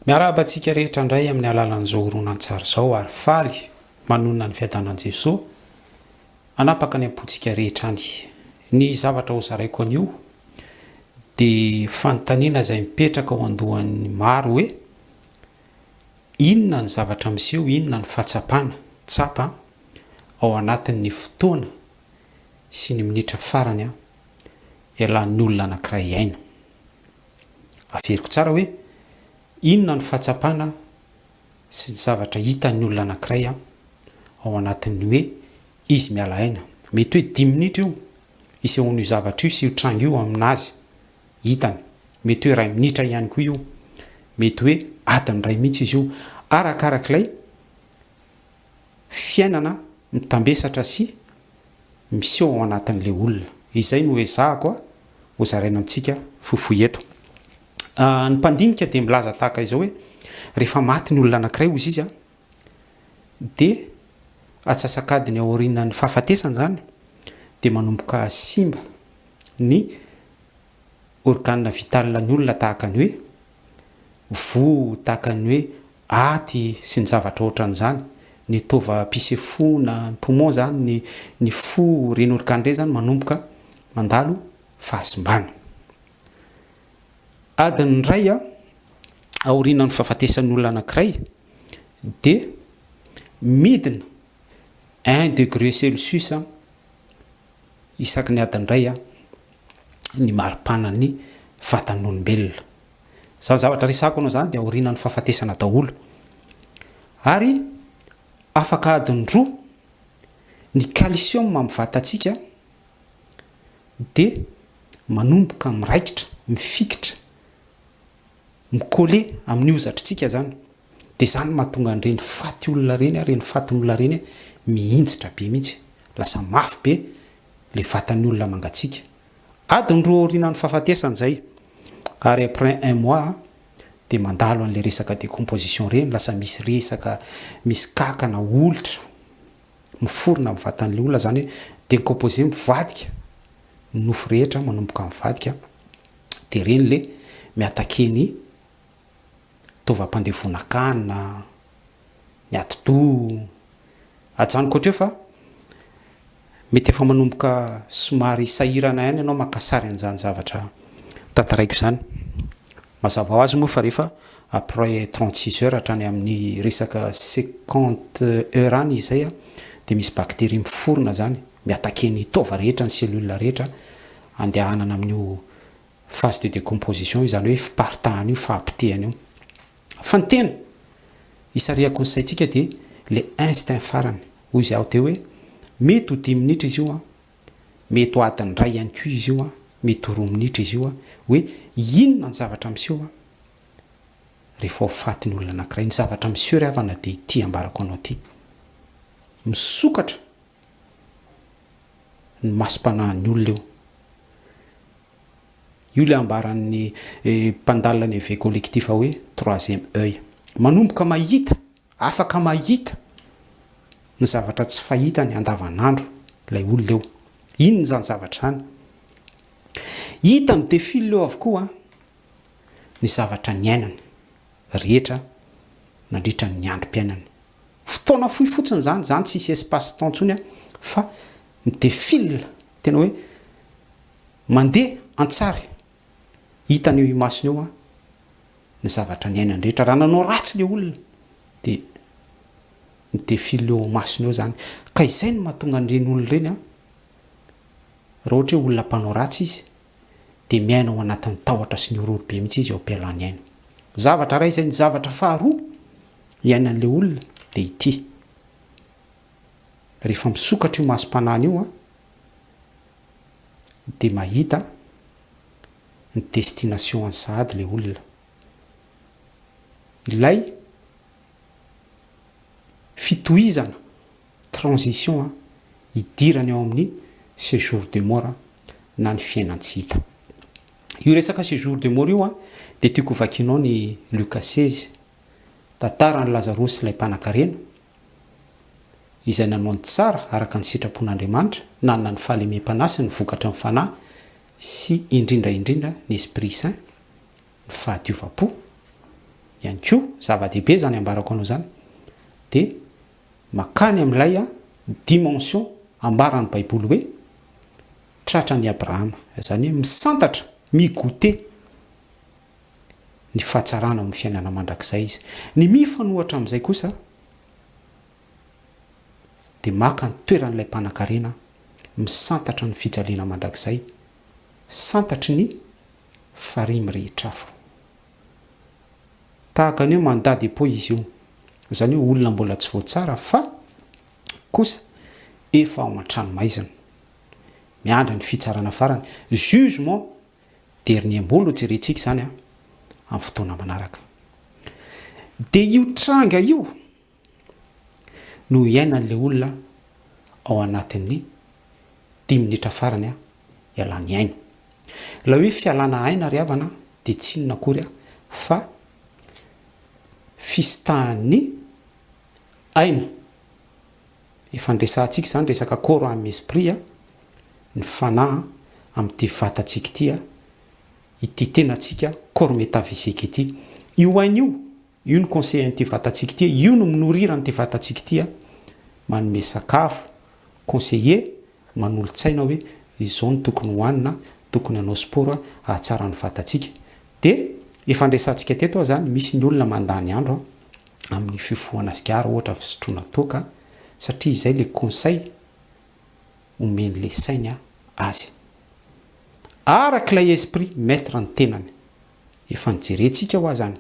Miarahaba antsika rehetra indray amin'ny alalan'izao horonantsary izao ary faly manonona ny fiadanan'i Jesoa hanapaka ny am-pontsika rehetra any. Ny zavatra hozaraiko anio dia fanontaniana izay mipetraka ao an-dohan'ny maro hoe inona ny zavatra miseho, inona ny fahatsapana tsapa ao anatin'ny fotoana sy ny minitra farany ialan'ny olona anankiray aina. Averiko tsara hoe inona ny fahatsapana sy ny zavatra hitan'ny olona anankiray ao anatin'ny hoe izy miala aina. Mety hoe dimy minitra io isehoan'io zavatra io sy io tranga io aminazy, hitany. Mety hoe iray minitra ihany koa io. Mety hoe adiny iray mihitsy izy io. Arakarak'ilay fiainana mitambesatra sy miseho ao anatin'ilay olona. Izay no ezahako hozaraina amintsika fohifohy eto. Ny mpandinika dia milaza tahaka izao hoe, rehefa maty ny olona anankiray hozy izy dia atsasak'adiny aorianan'ny fahafatesany izany dia manomboka simba ny organe vital ny olona tahaka ny hoe voa, tahaka ny hoe aty sy ny zavatra ohatran'izany, ny taovam-pisefoana, ny poumon izany, ny ny fo, ireny organe ireny izany manomboka mandalo fahasimbana. Adiny iray aorianan'ny fahafatesan'ny olona anankiray dia midina un degré celsius isaky ny adiny iray ny maripanan'ny vatan'olombelona. Izany zavatra resahako anao izany dia aorianan'ny fahafatesana daholo. Ary afaka adiny roa ny calcium amin'ny vatantsika dia manomboka miraikitra, mifikitra, mi-coller amin'ny hozatritsika izany. Dia izany no mahatonga an'ireny faty olona ireny, ireny fatin'olona ireny mihinjitra be mihitsy. Lasa mafy be ilay vatan'ny olona mangatsiaka. Adiny roa aorianan'ny fahafatesana izay. Ary après un mois dia mandalo an'ilay resaka decomposition ireny, lasa misy resaka, misy kakana, olitra miforona amin'ny vatan'ilay olona, izany hoe decomposé, mivadika ny nofo rehetra, manomboka mivadika, dia ireny ilay mi-attaquer ny taovam-pandevonan-kanina, ny atidoha. Ajanoko hatreo fa mety efa manomboka somary sahirana ihany ianao maka sary an'izany zavatra tantaraiko izany. Mazava ho azy moa fa rehefa après 36 heures hatrany amin'ny resaka 50 heures any izay dia misy bactérie miforona izany, mi-attaquer ny taova rehetra, ny cellule rehetra andehanana amin'io phase de decomposition io, izany hoe fiparitahana io, fahapotehana io. Fa ny tena isarihako ny saintsika dia le instinct farany, hoy izaho teo hoe mety ho dimy minitra izy io an, mety ho adiny iray ihany koa izy io an, mety ho roa minitra izy io an, hoe inona ny zavatra miseho an, rehefa ho faty ny olona anankiray. Ny zavatra miseho ry havana dia ity ambarako anao ity, misokatra ny masom-panahin'ny olona eo. Io ilay ambaran'ny mpandalina ny éveil collectif hoe troisième œil. Manomboka mahita, afaka mahita ny zavatra tsy fahitany andavanandro ilay olona eo. Inona izany zavatra izany? Hita mi-défile eo avokoa ny zavatra niainany rehetra nandritra ny androm-piainany. Fotoana fohy fotsiny izany, izany tsisy espace temps intsony fa mi-défile, tena hoe Mandeha an-tsary, hitany eo imasony eo ny zavatra niainany rehetra. Raha nanao ratsy ilay olona dia mi-defile eo imasony eo izany. Ka izay no mahatonga an'ireny olona ireny an, raha ohatra hoe olona mpanao ratsy izy dia miaina ao anatin'ny tahotra sy ny horohoro be mihitsy izy eo am-pialany aina. Zavatra iray izay, ny zavatra faharoa iainan'ilay olona dia ity, rehefa misokatra io masom-panahiny io an, dia mahita ny destination-ny sahady ilay olona. Ilay fitohizana, transition, hidirany ao amin'ny séjour de mort na ny fiainan-tsy hita. Io resaka séjour de mort io dia tiako ho vakianao ny Luka 16, tantaran'i Lazarosy ilay mpanankarena, izay nanao ny tsara araka ny sitrapon'Andriamanitra, nanana ny fahalemem-panahy sy ny vokatry ny Fanahy sy indrindra indrindra ny Esprit Saint, ny fahadiovam-po. ihany koa, zava-dehibe izany ambarako anao izany, dia makany amin'ilay dimension ambaran'ny Baiboly hoe tratran'i Abrahama, izany hoe misantatra, mi-goûter ny fahatsarana ao amin'ny fiainana mandrakizay izy. Ny mifanohatra amin'izay kosa dia maka ny toeran'ilay mpanankarena misantatra ny fijaliana mandrakizay, santatry ny farihy mirehitra afo. Tahaka ny hoe mandat dépôt izy io, izany hoe olona mbola tsy voatsara fa kosa efa ao an-tranomaizina, miandry ny fitsarana farany, jugement dernier mbola ho jerentsika izany amin'ny fotoana manaraka. Dia io tranga io no iainan'ilay olona ao anatin'ny dimy minitra farany ialany aina. Ilay hoe fialana aina ry havana dia tsy inona akory fa fisitahan'ny aina. Efa niresahantsika izany resaka corps âme esprit, ny fanahy amin'ity vatantsika ity, ity tenantsika corps métaphysique ity. Io aina io Io no conseil an'ity vatantsika ity, io no mi-nourrir an'ity vatantsika ity, manome sakafo, conseiller, manolo-tsaina hoe izao no tokony hohanina, tokony hanao sport hahatsara ny vatantsika. Dia efa niresahantsika teto aza izany, misy ny olona mandany andro amin'ny fifohana sigara ohatra, fisotroana toaka, satria izay ilay conseil omen'ilay sainy azy. Arak'ilay esprit maître ny tenany. Efa nijerentsika hoa zany.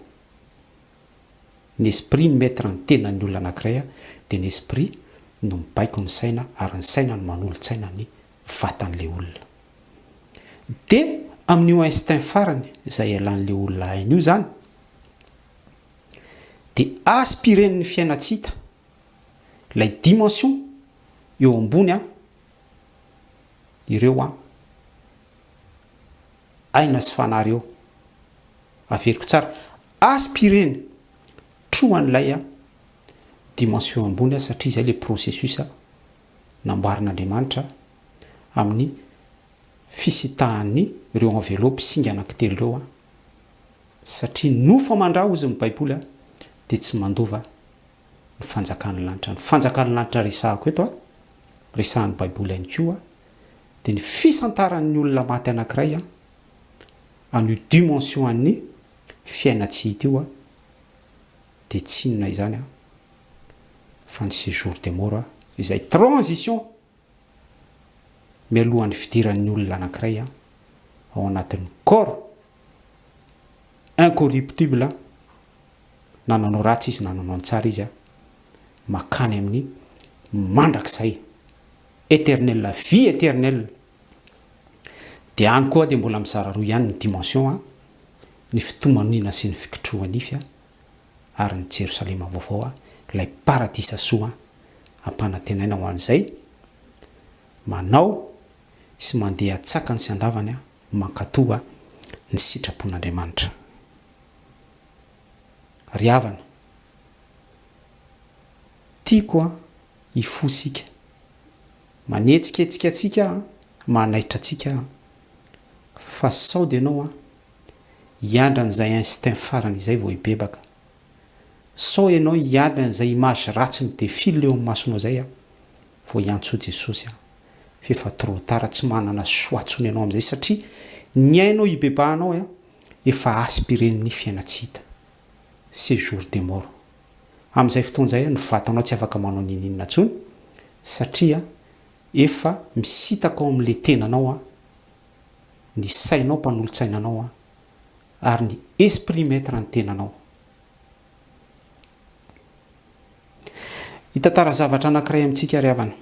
Ny esprit ny maître ny tenan'ny olona anakiray dia ny esprit no mibaiko ny saina ary ny saina no manolo-tsaina ny vatan'ilay olona. Dia amin'io instinct farany izay ialan'ilay olona aina io zany dia aspirer-n'ny fiaina-tsy hita ilay dimension eo ambony ireo an. Aina sy fanahy reo. Averiko tsara. Aspireny. Trohan'ilay a dimension ambony a satria izay le processus namboarin'Andriamanitra amin'ny fisitahan'ny ireo enveloppe singa anankitelo ireo a. Satria nofo aman-dra hozy ny baiboly a dia tsy mandova ny fanjakan'ny lanitra. Ny fanjakan'ny lanitra resahako eto a, resahan'ny baiboly ihany koa dia ny fisantaran'ny olona maty anankiray an'io dimension an'ny fiaina-tsy hita io dia tsy inona izany fa ny séjour des morts izay transition mialohan'ny fidiran'ny olona anankiray ao anatin'ny corps incorruptible na nanao ratsy izy na nanao ny tsara izy makany amin'ny mandrakizay. Eternel, vie eternel. Dia any koa dia mbola mizara roa ihany ny dimension a, ny fitomaniana sy ny fikitroha-nify a, ary ny Jerosalema vaovao a, ilay paradisa soa ampanantenaina ho an'izay manao sy mandeha an-tsakany sy an-davany a, mankatò a ny sitrapon'Andriamanitra. Ry havana, tiako a hifoha isika. Manetsiketsika antsika an, manaitra antsika an, fa sao dia ianao an, hiandry an'izay instinct farany izay vao hibebaka. Sao ianao hiandry an'izay image ratsy mi-defile eo amin'ny masonao izay an, vao hiantso Jesosy an, f'efa trop tard, tsy manana choix intsony ianao amin'izay satria ny ainao hibebahanao an, efa aspirer-n'ny fiaina-tsy hita. Séjour des morts. Amin'izay fotoana izay ny vatanao tsy afaka manao n'inon'inona intsony satria efa misintaka ao amin'ilay tenanao ny sainao mpanolotsainanao ary ny esprit maître ny tenanao. Hitantara zavatra anankiray amintsika ry havana.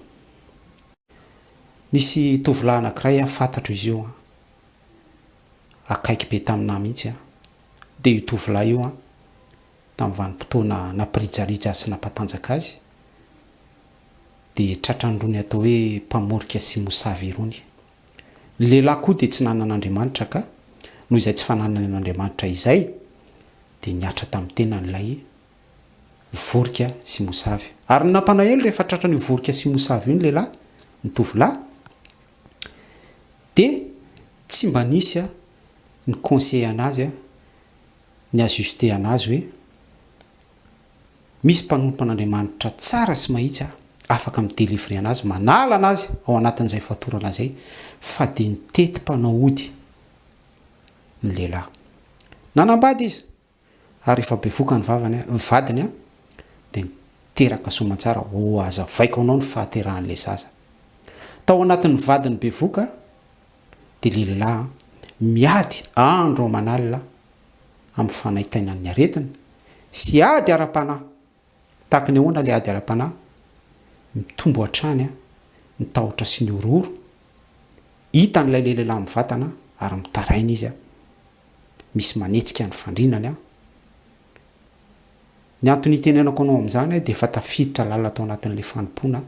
Nisy tovolahy anankiray fantatro izy io, akaiky be taminà mihitsy, dia io tovolahy io tamin'ny vanim-potoana nampirijarija azy sy nampatanjaka azy, dia tratran'irony atao hoe mpamorika sy mosavy irony. Ny lehilahy koa dia tsy nanana an'Andriamanitra ka noho izay tsy fananany an'Andriamanitra izay dia nihatra tamin'ny tenany ilay vorika sy mosavy. Ary ny nampanahelo rehefa tratran'io vorika sy mosavy io ny lehilahy, ny tovolahy, dia tsy mba nisy ni-conseiller anazy ni-ajuster anazy hoe. Misy mpanompo an'Andriamanitra tsara sy mahitsy afaka mi-delivrer anazy, manala anazy ao anatin'izay fatorana izay, fa dia nitety mpanao ody ny lehilahy. Nanambady izy, ary rehefa bevoka ny vavany, ny vadiny, dia niteraka soamantsara, ho hazavaiko anao ny fahaterahan'ilay zaza. Tao anatin'ny vadiny bevoka, dia lehilahy miady andro aman'alina amin'ny fanaintainan'ny aretina sy ady ara-panahy. Tahaka ny ahoana ilay ady ara-panahy? Mitombo hatrany ny tahotra sy ny horohoro. Hitan'ilay lehilahy mivantana ary mitaraina izy. Misy manetsika ny fandrinany. Ny antony itenenako anao amin'izany dia efa tafiditra lalina tao anatin'ilay fanompoana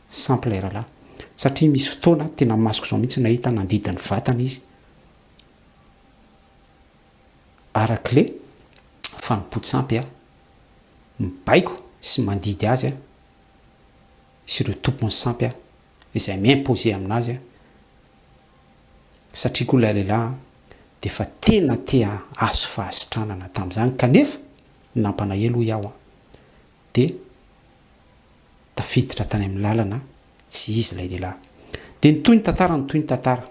sampy ilay rahalahy. Satria misy fotoana, tena masoko izao mihitsy nahita nandidy ny vatana izy. Arak'le fanompoan-tsampy mibaiko sy mandidy azy sy ireo tompon'ny sampy izay mi-imposer aminazy satria koa ilay lehilahy dia efa tena te hahazo fahasitranana tamin'izany kanefa ny nampanahelo hoy aho dia tafiditra tany amin'ny lalana tsy izy ilay lehilahy. Dia nitohy ny tantara nitohy ny tantara.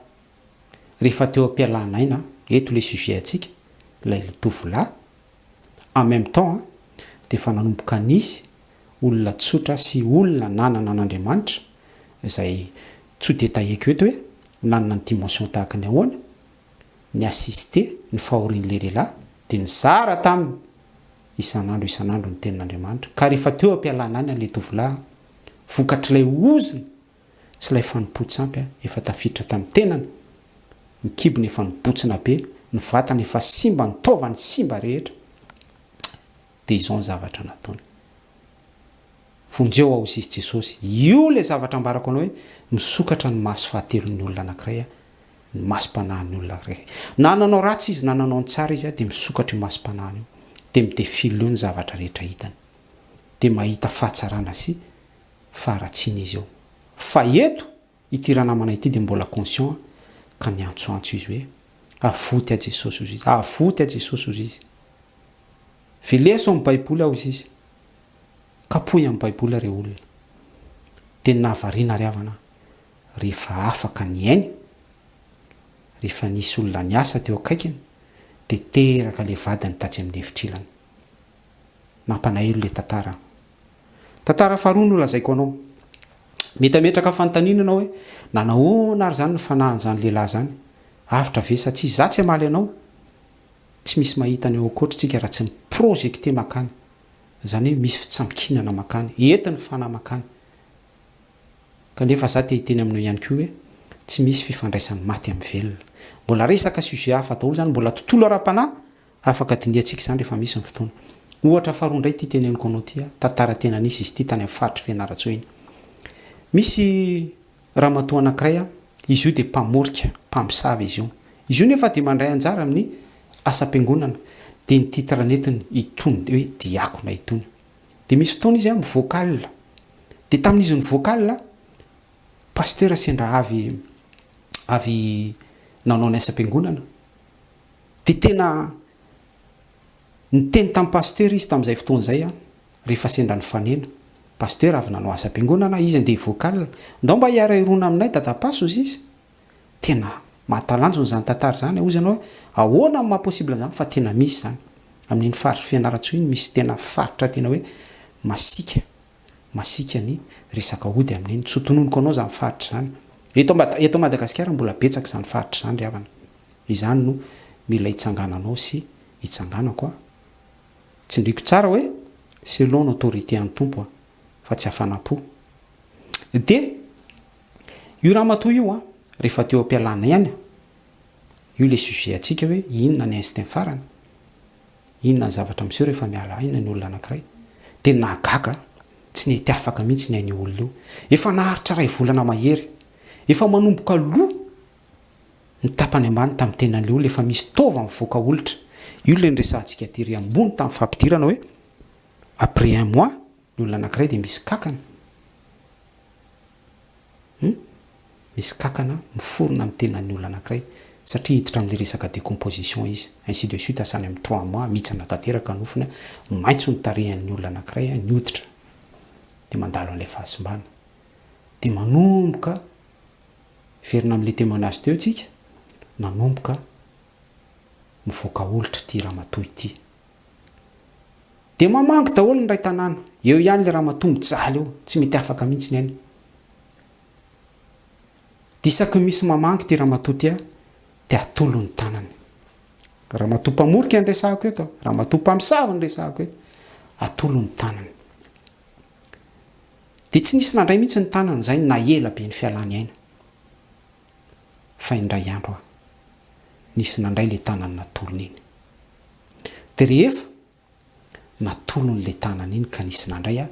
Rehefa teo am-pialana aina, eto ilay sujet antsika, ilay tovolahy, en même temps dia efa nanomboka nisy olona tsotra sy olona nanana an'Andriamanitra, izay tsy ho detailleko eto hoe nanana ny dimension tahaka ny ahoana, ni-assister ny fahorian'ilay lehilahy, dia nizara taminy isan'andro isan'andro ny tenin'Andriamanitra, ka rehefa teo am-pialana aina ilay tovolahy, vokatr'ilay ozona sy ilay fanompoan-tsampy efa tafiditra tamin'ny tenany, ny kibony efa nibotsina be, ny vatany efa simba, ny taovany simba rehetra, dia izao ny zavatra nataony. Vonjeo aho hozy izy Jesosy. Io ilay zavatra ambarako anao hoe misokatra ny maso fahatelon'ny olona anankiray, ny masom-panahin'ny olona anankiray. Na nanao ratsy izy na nanao ny tsara izy dia misokatra io masom-panahiny io, dia mi-defile eo ny zavatra rehetra hitany. Dia mahita fahatsarana sy faharatsiana izy eo. Fa eto ity ranamana ity dia mbola conscient ka niantsoantso izy hoe, Avoty aho Jesosy hozy izy, avoty aho Jesosy hozy izy. Veleso amin'ny baiboly aho hozy izy. Kapohy amin'ny baiboly re olona. Dia nahavariana ry havana rehefa afaka ny ainy, rehefa nisy olona niasa teo akaikiny dia teraka ilay vadiny tatsy amin'ny efitrilany. Nampanahelo ilay tantara. Tantara faharoa no lazaiko anao. Mety hametraka fanontaniana ianao hoe, nanahoana ary izany ny fanahin'izany lehilahy izany? Avotra ve sa tsia? Izaho tsy hamaly anao. Tsy misy mahita ny eo ankoatra isika raha tsy mi-projecter mankany. Izany hoe misy fitsambikinana mankany. Entin'ny fanahy mankany. Kanefa izaho te hiteny aminao ihany koa hoe, tsy misy fifandraisan'ny maty amin'ny velona. Mbola resaka sujet hafa daholo izany, mbola tontolo ara-panahy Afaka dinihantsika izany rehefa misy ny fotoana. Ohatra faharoa indray ity teneniko anao ity, tantara tena nisy izy ity tany amin'ny faritr'i Fianarantsoa iny. Misy ramatoa anankiray, izy io dia mpamorika, mpamosavy izy io. Izy io nefa dia mandray anjara amin'ny asam-piangonana, dia ny titre nentiny itony hoe diakona itony. Dia misy fotoana izy mivoaka alina. Dia tamin'izy nivoaka alina, pasteur sendra avy avy nanao ny asam-piangonana. Dia tena niteny tamin'ny pasteur izy tamin'izay fotoana izay an, rehefa sendra nifanena. Pasteur avy nanao asam-piangonana, izy andeha hivoaka alina. Ndao mba hiara-hirona aminay dadapasy hozy izy. Tena mahatalanjona izany tantara izany, hozy ianao hoe ahoana no maha possible an'izany fa tena misy izany. Amin'iny faritr'i Fianarantsoa iny misy tena faritra tena hoe masiaka, masiaka ny resaka ody amin'iny. Tsy ho tononiko anao izany faritra izany. Eto eto Madagasikara mbola betsaka izany faritra izany ry havana. Izany no mila hitsangananao sy hitsanganako a! Tsindriko tsara hoe selon ny autorité an'ny Tompo a! Fa tsy hafanam-po. Dia io ramatoa io a, rehefa teo am-pialana ihany a, io ilay sujet antsika hoe inona ny instinct farany, inona ny zavatra miseho rehefa miala aina ny olona anankiray. Dia nahagaga, tsy nety afaka mihitsy ny ain'io olona io. Efa naharitra iray volana mahery. Efa manomboka lo Ny tapany ambany tamin'ny tenan'ilay olona efa misy taova mivoaka olitra. Io ilay niresahantsika tery ambony tamin'ny fampidirana hoe après un mois ny olona anankiray dia misy kakana. Hum? Misy kakana miforona amin'ny tenan'ny olona anankiray. satria hiditra amin'ilay resaka décomposition izy, ainsi de suite asa any amin'ny trois mois, mihitsana tanteraka ny nofony, maitso ny tarehin'ny olona anankiray, ny hoditra dia mandalo an'ilay fahasimbana. Dia manomboka, hiverina amin'ilay témoignage teo tsika, nanomboka mivoaka olitra ity ramatoa ity. Dia mamangy daholo ny iray tanàna. Eo ihany ilay ramatoa mijaly eo, tsy mety afaka mihitsy ny ainy. Dia isaky ny misy mamangy ity ramatoa ity dia atolony ny tanany. Ramatoa mpamorika no resahako eto, ramatoa mpamosavy no resahako eto. Atolony ny tanany. Dia tsy nisy nandray mihitsy ny tanany izay na ela be ny fialany aina. Fa indray andro aho, nisy nandray ilay tanany natolony iny. Dia rehefa natolony ilay tanana iny ka nisy nandray aho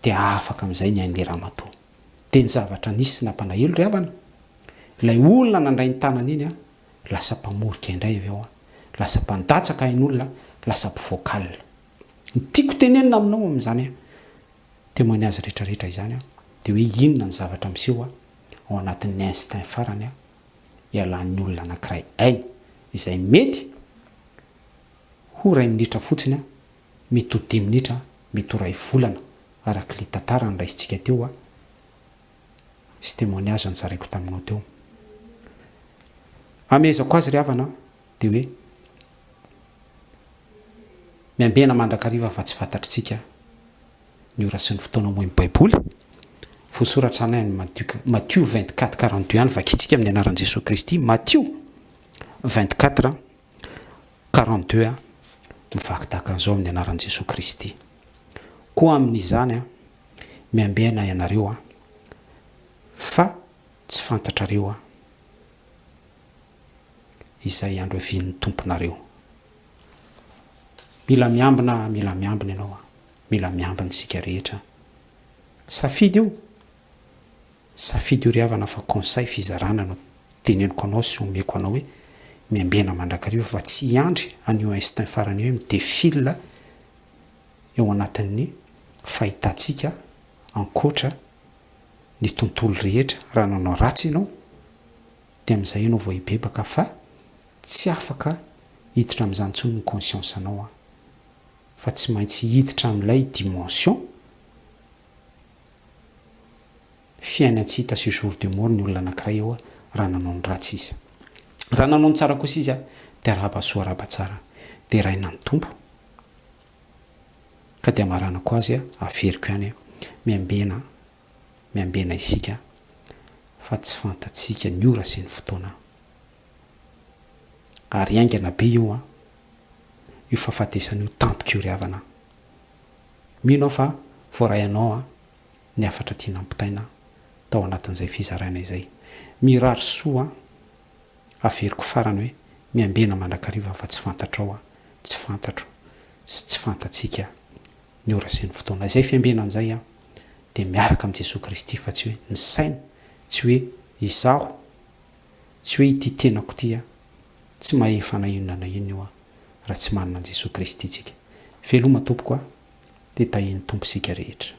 dia afaka amin'izay ny ain'ilay ramatoa. Dia ny zavatra nisy nampanahelo ry havana, ilay olona nandray ny tanana iny lasa mpamorika indray avy eo, lasa mpandatsaka ain'olona, lasa mpivoaka alina. Ny tiako tenenina aminao amin'izany témoignage rehetra rehetra izany dia hoe inona ny zavatra miseho ao anatin'ny instinct farany ialan'ny olona anankiray aina izay mety ho iray minitra fotsiny an, mety ho dimy minitra, mety ho iray volana araka ilay tantara noraisintsika teo an, sy témoignage nozaraiko taminao teo. Amehezako azy ry havana an, dia hoe miambena mandrakariva fa tsy fantatritsika ny ora sy ny fotoana moa ny baiboly, voasoratra any any Matio 24 42 any vakintsika amin'ny anaran'i Jesoa Kristy, Matio 24 42 a, mivaky tahaka an'izao amin'ny anaran'i Jesoa Kristy. Koa amin'izany a, miambena ianareo a, fa tsy fantatrareo a, izay andro hiavian'ny Tomponareo. Mila miambina, mila miambina ianao a, mila miambina isika rehetra. Safidy io. Safidy io ry havana fa conseil fizarana no teneniko anao sy omeko anao hoe miambena mandrakariva fa tsy hiandry an'io instinct farany io hoe mi-defile eo anatin'ny fahitantsika ankoatra ny tontolo rehetra raha nanao ratsy ianao dia amin'izay ianao vao hibebaka fa tsy afaka hiditra amin'izany intsony ny conscience anao an fa tsy maintsy hiditra amin'ilay dimension Fiainan-tsy hita sy jour de mort ny olona anankiray eo raha nanao ny ratsy izy. Raha nanao ny tsara kosa izy dia arahaba soa arahaba tsara. Deraina ny Tompo. Ka dia amaranako azy averiko ihany miambena miambena isika fa tsy fantatsika ny ora sy ny fotoana. Ary haingana be io an! Io fahafatesana io tampoka io ry havana an! Mino aho fa voaray anao an! ny hafatra tiana ampitaina tao anatin'izay fizaraina izay. Mirary soa an! Averiko farany hoe miambena mandrakariva fa tsy fantatrao an, tsy fantatro sy tsy fantatsika ny ora sy ny fotoana. Izay fiambenana izay an, dia miaraka amin'i Jesoa Kristy fa tsy hoe ny saina, tsy hoe izaho, tsy hoe ity tenako ity an, tsy mahefa na inona na inona io an, raha tsy manana an'i Jesoa Kristy tsika. Veloma tompoko an, dia tahian'ny Tompo isika rehetra.